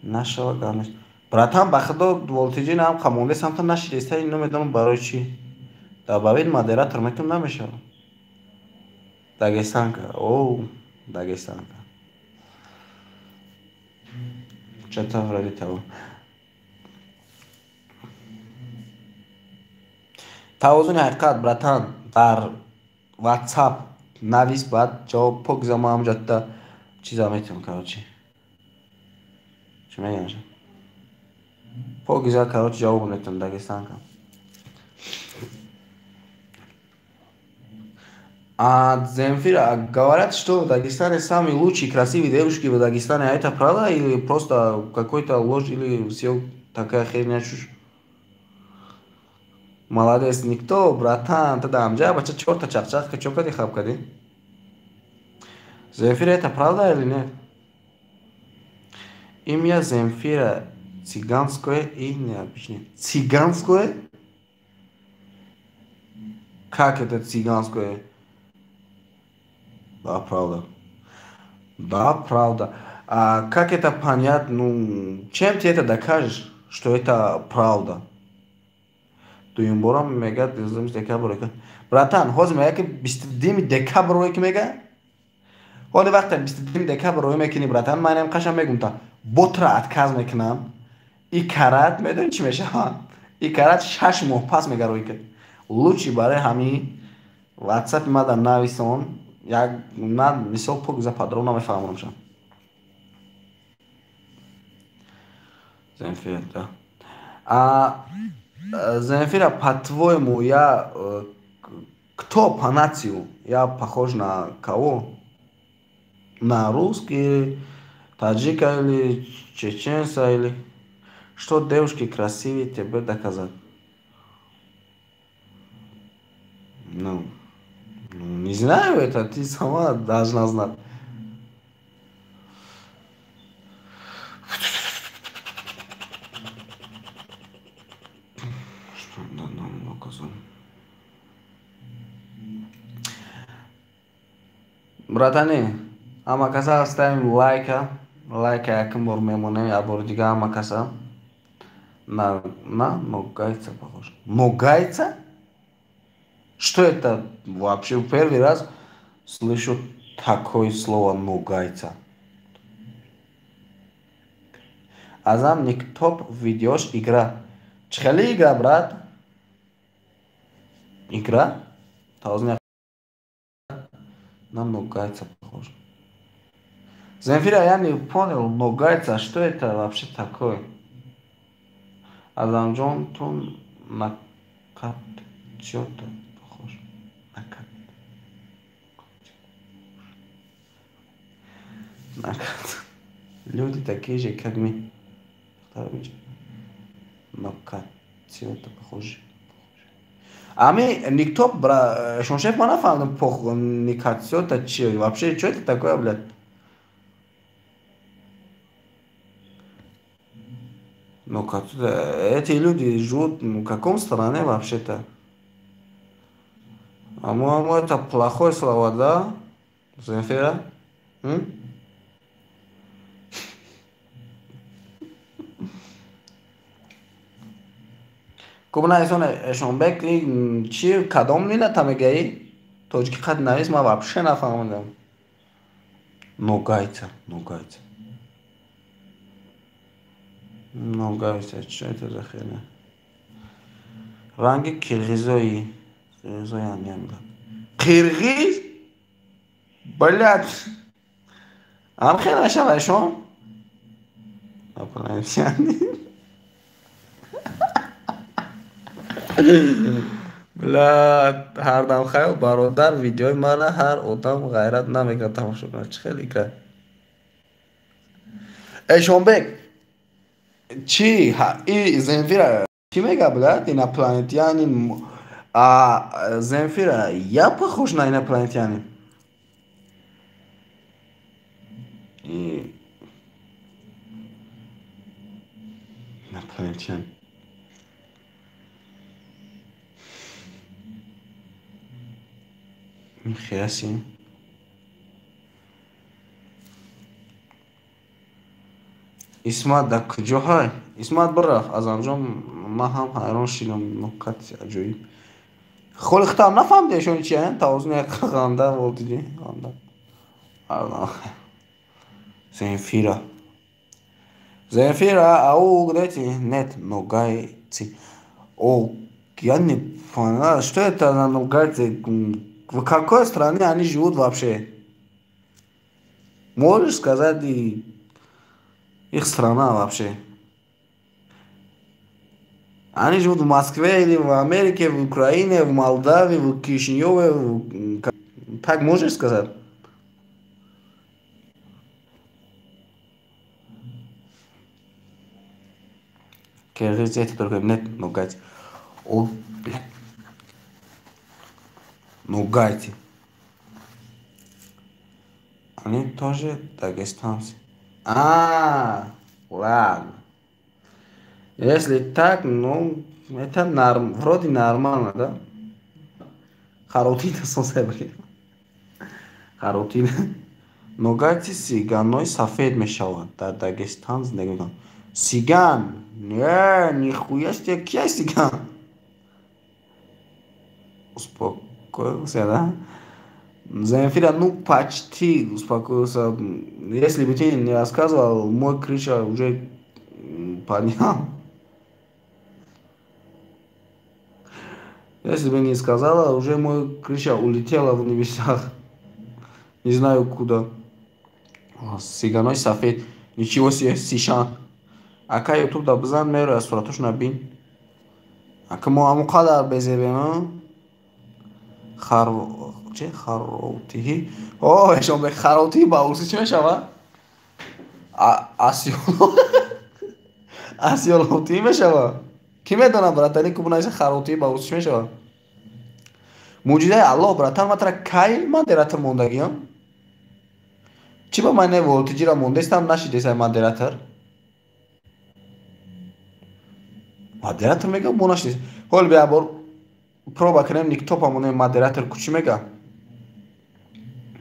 нашава, гап нест. Братан, ба худо, волтиҷин ҳам қамонде самта нашидеста, намедонам барои чӣ. Добавить модератор мекунам, намешавад. Дагестанка, о, дагестанка. Чата вроде того. Тавозуни ҳақиқат, братан, дар WhatsApp навис, баъд ҷавоб пок зама ҳамҷатта чиза метавон, короче. Чӣ мегӯям? Покиза, короче, ҷавоб метавон, дагестанка. А Земфира, говорят, что в Дагестане самые лучшие красивые девушки в Дагестане. А это правда или просто какой-то ложь, или все такая херня, чушь? Молодец, никто, братан, тогда амджа, бача чорта чахчах, чё кади хаб кади? Земфира, это правда или нет? Имя Земфира цыганское и необычное. Цыганское? Как это цыганское? Да, правда. Да, правда. А как это понять? Ну, чем ты это докажешь, что это правда? Дуюмбора мегӯяд 19 декабр. Братан, ҳозир мега ки 22 декабр рӯй ки мега? Ҳоли вақте 22 декабр рӯй мекунӣ, братан, ман ҳам қашан мегум та ботра отказ мекунам. И карат медонӣ чӣ мешавад? И карат 6 моҳ пас мега рӯй ки. Лучше барои ҳамин WhatsApp мада нависон, як на мисол пок за подробно мефаҳмонамшам. Земфира, да. А Земфира, по-твоему, я кто по нацию? Я похож на кого? На русский, таджика или чеченца или что девушки красивее тебе доказать? Ну, не знаю, это ты сама должна знать. Что нам доказал? Братани, ама каса ставим лайка. Лайка яким бор мемонем, я бор дига ама каса. На ногайца похож. Ногайца? Что это вообще? Первый раз слышу такое слово ногайца. Азам никтоп видеош игра. Чхели игра, брат? Игра? Таузня на ногайца похож. Земфира, я не понял, ногайца, что это вообще такое? Азамджон, тун на кат чё-то похож. На кат. На кат. Люди такие же, как мы. На кат чё-то похожи. Ами никто, бра, шоншеф ма нафаҳмидам, пох, никатсиота чи вообще, что это такое, блядь? Ну, эти люди живут в каком стране вообще-то? По-моему, это плохое слово, да? Земфира? Кубна исон Эшонбек чи кадом миллата мегаи? Тоҷики қад навис, ман вообще нафаҳмидам. Ногайца, ногайца. Ногайца, что это за херня? Ранги киргизои. Киргизои анямда. Киргиз? Блядь. Ам хел нашава эшон? Инопланетяне. Бля, ҳардам хайл бародар, видеои мана ҳар одам ғайрат намекунад тамошо кунад. Чӣ хел икра? Эшонбек, чи и Земфира чӣ мега, блядь, инопланетянин? А Земфира, я похож на инопланетянин? Инопланетянин. Нихуя себе. Исмат дар куҷо ҳай? Исмат бирафт. Азамҷон, ман ҳам ҳайрон шидам. Нукати аҷоиб. Холи хитам нафаҳмиди эшон чи аян? Тавозуни як ғанда волдиди. Ғанда. Земфира. Земфира, ау, где ты? Нет, ногайцы. О, я не поняла, что это за ногайцы? В какой стране они живут вообще? Можешь сказать и их страна вообще? Они живут в Москве или в Америке, в Украине, в Молдавии, в Кишиневе. Так можешь сказать? Киргиз, это только нет, ногайцы. О, блядь. Ногайцы. Они тоже дагестанцы. А, ладно. Если так, ну, это вроде нормально, да? Харотина сосебри. Харотина. Ногайцы сиганой сафед мешаванд. Дар Дагестан зиндагӣ мекунанд. Сиган! Не, нихуя себе, кия сиган? Успокоился, да? Земфира, ну почти успокоился. Если бы ты не рассказывал, мой крыша уже поднял. Если бы не сказала, уже мой крыша улетела в небесах. Не знаю куда. Сиганой сафед. Ничего себе, сишан. Ака ютуб да бизан мероя суратош набин. Ака мо ҳамон қадар безебем, хар че харовтиҳӣ? О, эшон харовтиҳӣ ба урсӣ чӣ мешава? Асиёловтиҳӣ мешава? Кӣ медонад, братани, ку бунайса харовтиҳӣ ба урсӣ чӣ мешава? Муъҷизаи Аллоҳ, братан, ман тара кай модератор мондагиам? Чӣ ба ман не волтиҷира мондестам, нашидесай модератор? Модератор мега, мо нашидес. Ҳол бия бор проба кунем, никтопа монем модератор ку чӣ мега?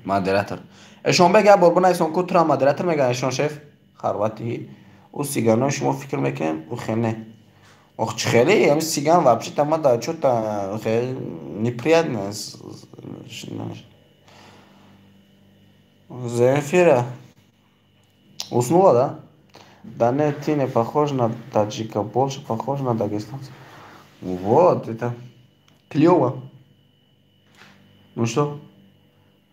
Модератор. Эшонбек як бор бинависон ку тура модератор мега, эшон шеф харватиҳӣ. Ӯ сиганои шумо фикр мекунем, ӯ хеле. Ох, чӣ хеле, ами сиган вообще-то ма да чё-то хеле неприятно. Земфира уснула, да? Да нет, ты не похож на таджика, больше похож на дагестанца. Вот, это клёво. Ну что?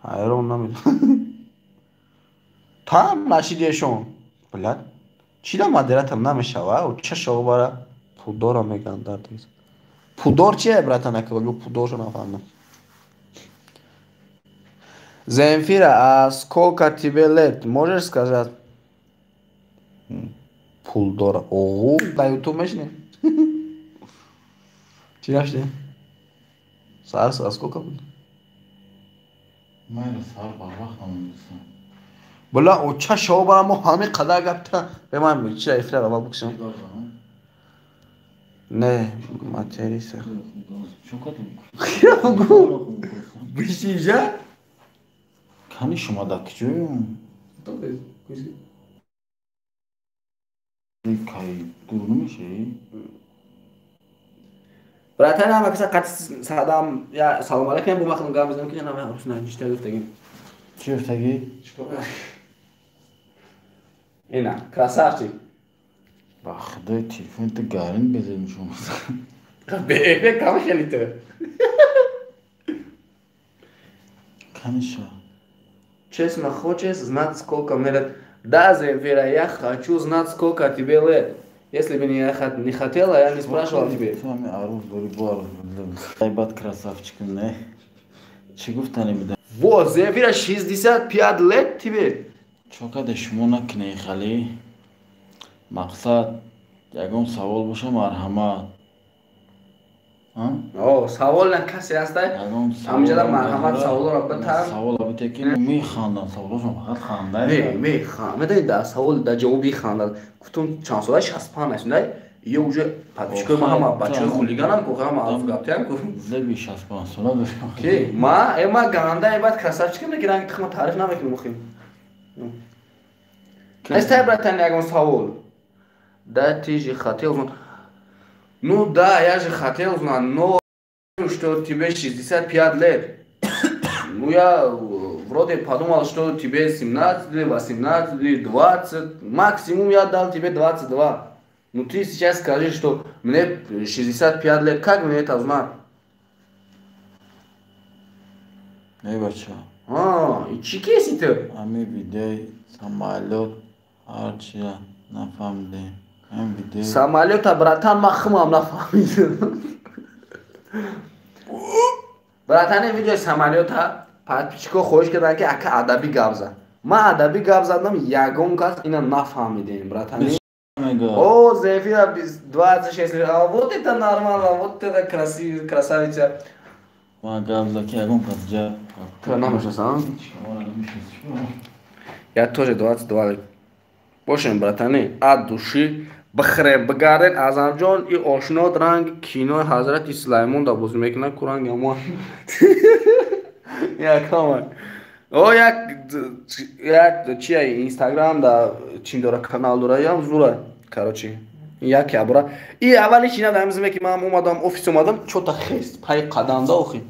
Айрон намедонам. Там нашидешон. Блядь. Чӣ да модератор намешава? Ча шава бара? Пулдора меган дар Дагестан. Пулдор чие, братан, ака? Пулдоршо нафаҳмидам. Земфира, а сколько тебе лет? Можешь сказать? Пулдора. О, на ютуб мешинем? Чӣ гаштем? Сар, а сколько будет? Майра сар барвақт намедонистам. Бла, о ча шава бара мо ҳамин қадар гапта. Бе ман чира эфира аввал бикшам. Не, материса. Бишинҷа? Кани шумо дар куҷоем? Кай дур намешавӣ? Братан, ҳама каса қати садам я салом алейкум, бо махлум гап мезанам ки нама ҳарф наништа гуфтагим. Чӣ гуфтагӣ? Ина, красавчик. Ба худои телефон ту гарин безем шумо. Бе кам хеле ту. Конечно. Честно, хочешь знать, сколько мне лет? Да, Земфира, я хочу знать, сколько тебе лет. Если бы не хотела, я не спрашивала тебе. С вами Аруф Борибаров. Айбат красавчик, не? Чӣ гуфтани буда? Вот, Земфира, 65 лет тебе. Чо каде шумо накунед хали? Мақсад ягон савол боша, марҳамат. О, савол на касе ҳастай? Ҳаминҷода марҳамат саволро битам. Савола бите ки механдам, саволошон фақат ханда. Не, механдам. Медонӣ дар савол дар ҷавоби ханда. Гуфтум чанд сола 65 аст, не? Ё уже подписчикои ма ҳама бачаҳои хулиганам ку, ҳама алфгаптиам ку. Зеби 65 сола дорем. Ки? Ма, ма ганда, баъд красавчикам, ки ранги тихма таъриф намекунем охи. Нестай, братан, ягон савол. Да, ты же хотел узнать. Ну да, я же хотел узнать, но что тебе 65 лет. Ну я вроде подумал, что тебе 17 или 18 или 20. Максимум я дал тебе 22. Ну ты сейчас скажи, что мне 65 лет. Как мне это узнать? Эй, бача. А, и чӣ кеси ты? Ами видеои самолёт ҳарчия нафаҳмидем. Самолёта, братан, ман хумам нафаҳмидам. Братан, ин видеои самолёта подписчико хоҳиш карданд, ки ака адабӣ гап зад. Ман адабӣ гап задам, ягон кас ина нафаҳмидем, братан. О, Земфира, 26 лет. А вот это нормально, вот это красивый, красавица. Ман гап зад, ки ягон кас ҷа. Ту намешнасам? Я тоже 22 лет. Бошем, братани, от души бихӯрем, бигарден. Азамҷон и ошнот ранги кинои Ҳазрати Сулаймон да бозӣ мекунад, ку ранги ҳамон. Якама. О, як як чия Инстаграм да чин дора, канал дора, ям зура. Короче, як ябра. И аввали чина да ҳамизме ки ман омадам, офис омадам, чота хест, пай қадамда охи.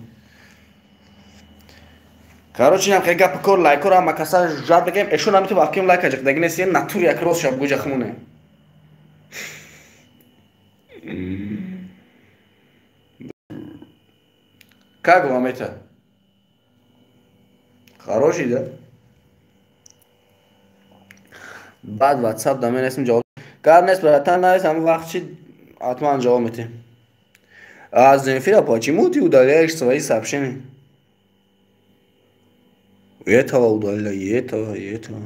Короче, нам хега пкор лайкора макаса жад бегем, эшон амиту вафкем лайка жик, дагине сен натур як роз шаб гуҷа хмуне. Как вам это? Хороший, да? Баъд WhatsApp да менесим ҷавоб. Гап нест, братан, навис, ҳамон вақт чи ҳатман ҷавоб метем. А Земфира, почему ты удаляешь свои сообщения? Этого удалила, и этого, и этого.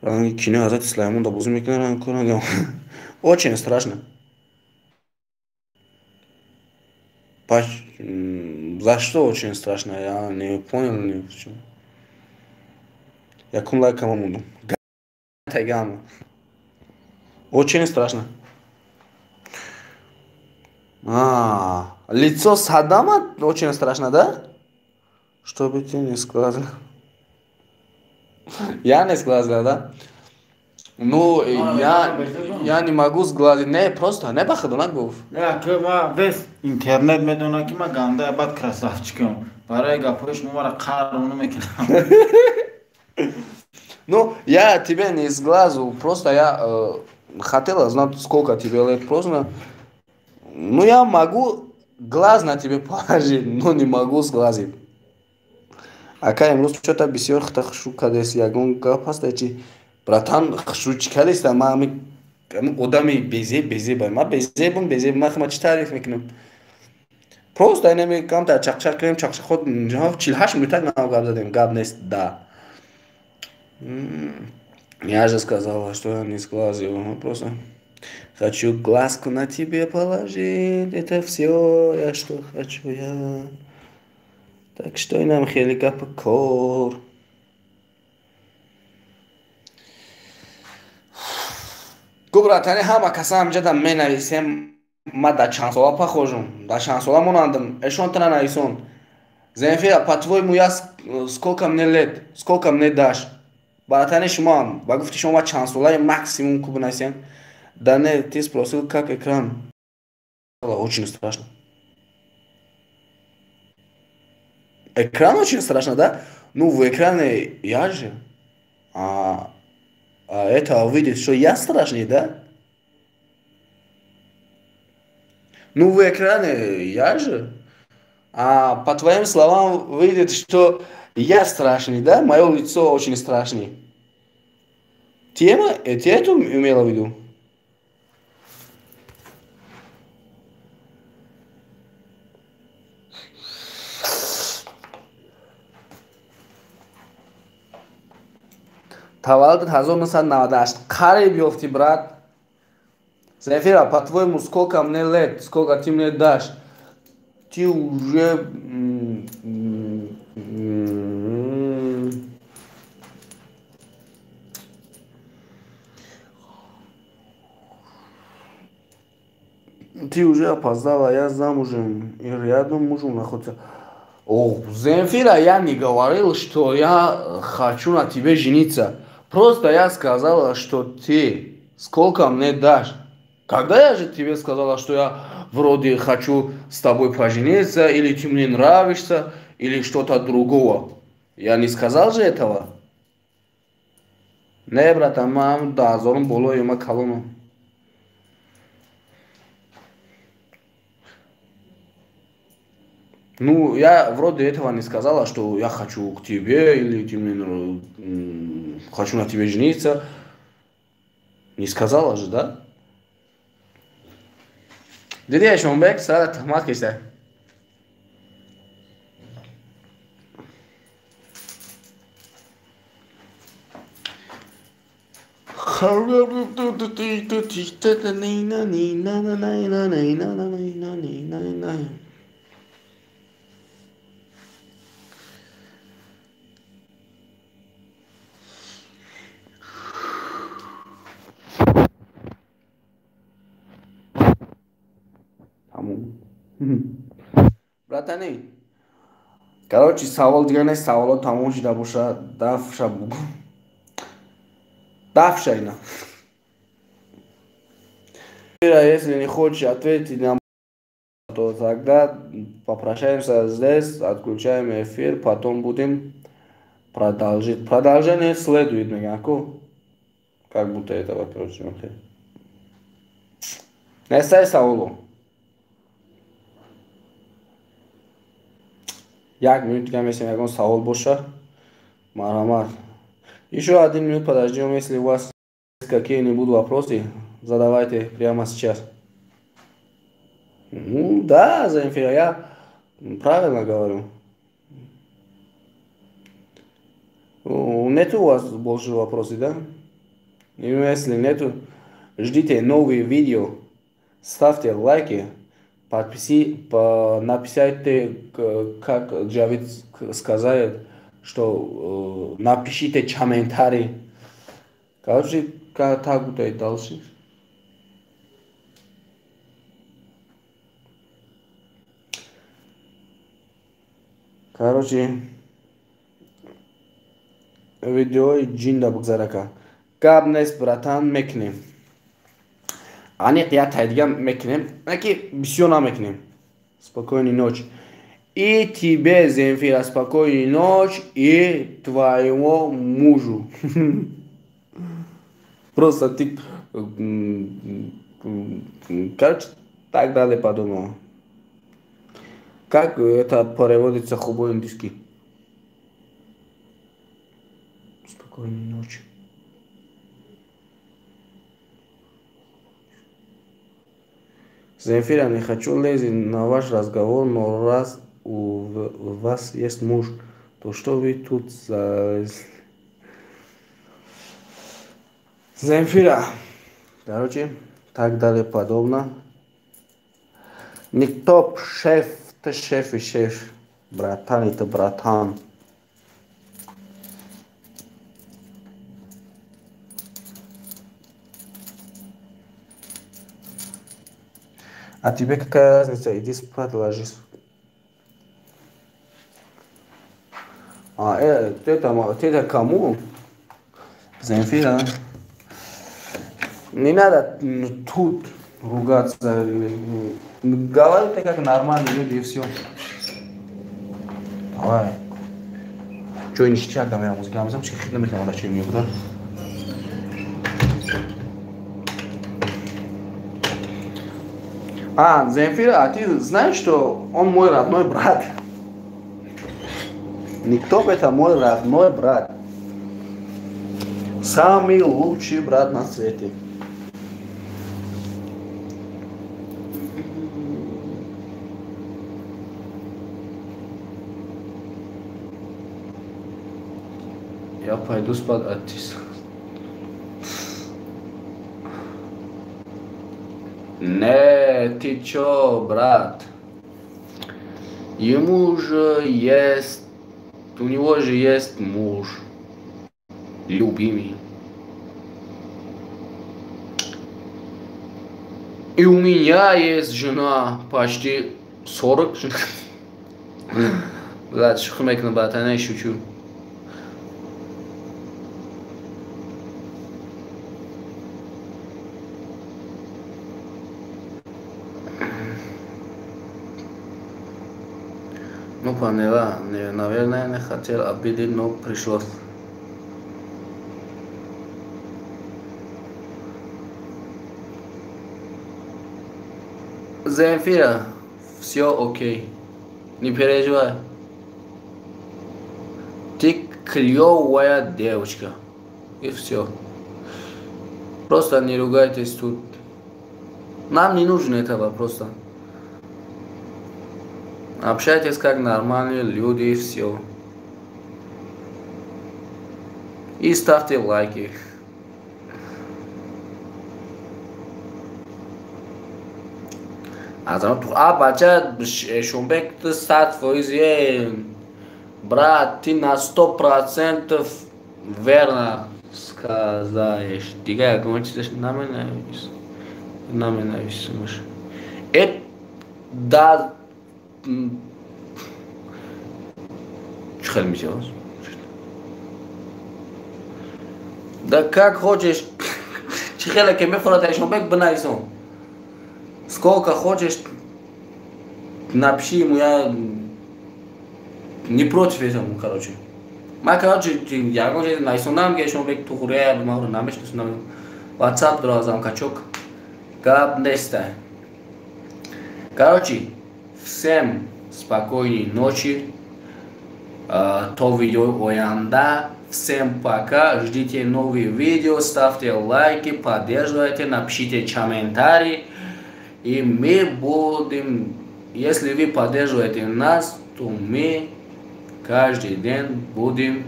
Ранги кино Ҳазрати Сулаймон да бозӣ мекунад, ранг кунад. Очень страшно. За что очень страшно? Я не понял, ни почему. Якум лайк мондум. Тайгама. Очень страшно. А, лицо Саддама очень страшно, да? Чтобы ты не сглазил. Я не сглазила, да? Ну, я не могу сглазить. Не, просто не баходу нагуфт. Я, весь интернет медона ки ма ганда бад красавчикам. Барои гапҳои шумо мара қарм намекунам. Ну, я тебе не сглазил, просто я хотела знать, сколько тебе лет, просто. Ну, я могу глаз на тебе положить, но не могу сглазить. Ака имрӯз чота бисёр хушрӯ кардест, ягон гап ҳаста чи? Братан, хушрӯ чӣ кардеста? Ман ҳами одами безеб, безеб, ман безебам, безеб, ман хама чӣ таъриф мекунам? Просто инами камтар чақчақ кунем, чақчақот 48 минутак нам гап задем, гап нест, да. Я же сказала, что я не сглазил, просто хочу глазку на тебе положить, это все, я что хочу я. Так что и нам хеле гапа кор. Гу братани, ҳама каса ҳамҷада менависем, ма да чанд сола похожум, да чанд сола монандам, эшон тана нависон. Земфира, по-твоему, я сколько мне лет, сколько мне дашь? Братани шумоам, ба гуфти шумо ма чанд солаи максимум ку бинависем? Да не, ты спросил, как экран. Очень страшно. Экран очень страшно, да? Ну, в экране я же. А это выйдет, что я страшный, да? Ну, в экране я же. А по твоим словам выйдет, что я страшный, да? Мое лицо очень страшное. Тема, ты это имела в виду? Таваллуд 1998. Қариб ёфти, брат. Земфира, по-твоему, сколько мне лет, сколько ты мне дашь? Ты уже... Ты уже опоздала, я замужем и рядом мужем находится. О, Земфира, я не говорил, что я хочу на тебе жениться. Просто я сказала, что ты сколько мне дашь. Когда я же тебе сказала, что я вроде хочу с тобой пожениться, или ты мне нравишься, или что-то другого. Я не сказал же этого. Не, братан, мам, да, зорум боло, ема колону. Ну, я вроде этого не сказала, что я хочу к тебе, или ты мне, хочу на тебе жениться. Не сказала же, да? Диди Шонбек, сара тахмат киса. Братани, короче, савол дигар нест, саволо тамом шуда бошад, дафша бугу. Дафша ина. Если не хочешь ответить на Тогда попрощаемся здесь, отключаем эфир, потом будем продолжить. Продолжение следует, мегаку. Как будто этого, короче, окей. Нестай саволу. Як минут дига месем, ягон савол боша. Марҳамат. Еще один минут подождем, если у вас какие-нибудь вопросы, задавайте прямо сейчас. Ну да, Земфира, я правильно говорю. Нету у вас больше вопросов, да? И если нету, ждите новые видео, ставьте лайки, напишите, как Джавид сказал, что напишите комментарий. Короче, так будет дальше. Короче, видеои ҷинда бигзарака. Гап нест, братан, мекунем. Аниқ як тай дига мекунем, на ки бисёр намекунем. Спокойной ночи. И тебе, Земфира, спокойной ночи, и твоему мужу. Просто ты, короче, так далее подумал. Как это переводится хубо-индийский? Спокойной ночи. Земфира, не хочу лезть на ваш разговор, но раз у вас есть муж, то что вы тут за... Земфира. Короче, так далее подобно. Никто шеф, ты шеф и шеф. Братан, это братан. А тебе какая разница? Иди спать, ложись. А, ты это кому? Земфира. Не надо тут ругаться. Говори ты как нормальные люди и все. Давай. Чё, ништяк, там я музыка, а мы сам А, Земфира, а ты знаешь, что он мой родной брат? Никто, это мой родной брат. Самый лучший брат на свете. Я пойду спать, а ты... Не, ты чё, брат? Ему же есть... У него же есть муж. Любимый. И у меня есть жена. Почти 40. Брат, шухмек на брата, я шучу. Ну, поняла, наверное, не хотел обидеть, но пришлось. Земфира, все окей, не переживай. Ты клевая девочка, и все. Просто не ругайтесь тут. Нам не нужно этого просто. Общайтесь как нормальные люди, и все. И ставьте лайки. А бача Шумбек, ты 100%, брат, ты на 100% верно сказаешь. Дига, говоришь, наменависимыш. Это да. Да как хочешь, сколько хочешь, Напиши ему, я не против этому, короче. Ма, короче, ягон чиз нависондам, ки шумо бег тухурия, маро намешносам. WhatsApp дорам, качок. Гап неста. Короче, всем спокойной ночи. То видео оянда. Всем пока. Ждите новые видео, ставьте лайки, поддерживайте, напишите комментарии. И мы будем, если вы поддерживаете нас, то мы каждый день будем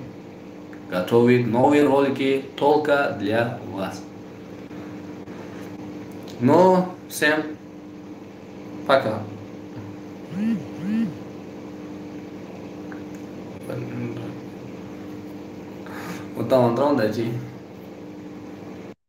готовить новые ролики только для вас. Ну, всем пока. Вот там он дрон дойти.